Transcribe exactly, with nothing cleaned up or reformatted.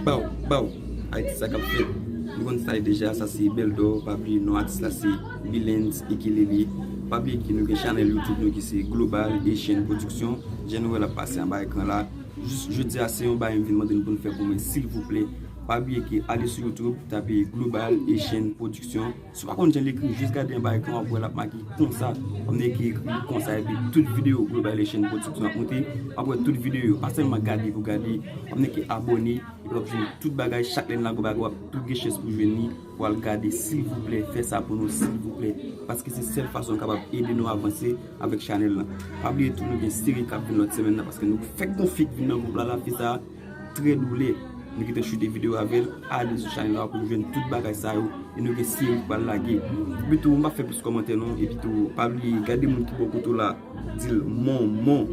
Baw, baw, Ayiti, sa k ap fèt? Nou konn sa ye deja, sa se Bèldò, pa bliye non atis la se Bilens Ekelele. Pa bliye ke nou gen chanèl YouTube nou ki se Global Haitian Production. Jan nou wè l ap pase anba ekran la. Jis jodi a se yon bagay m vin mande nou pou nou fè pou mwen silvouplè. Pa bliye ke ale sou YouTube, tape Global Haitian Production. Si w pa konn jan l ekri, jis gade anba ekran, w ap wè l ap make konsa. W ap neke ekri konsa, epi tout videyo Global Haitian Production ap monte. W ap wè tout videyo yo. Pa sèlman gade pou gade, w ap neke abòne, epi w ap jwenn tout bagay, chak lè n lage yon bagay, w ap tou gen chans pou jwenn li, pou al gade, silvouplè, fè sa pou nou, silvouplè. Paske se sèl fason nou kapab ede nou avanse avèk chanèl lan. Pa bliye tou, nou gen seri k ap vin lòt semèn nan, paske nou fèk gon fi k vin nan gwoup la, la fi sa a, trè doulè. Nou gentan choute videyo avè l, ale sou chanèl la pou jwenn tout bagay sa yo, e nou gen seri k pral lage. Epi tou, m pa fè plis kòmantè non, epi tou, pa bliye, gade moun ki bò kote w la, di l, mon, mon,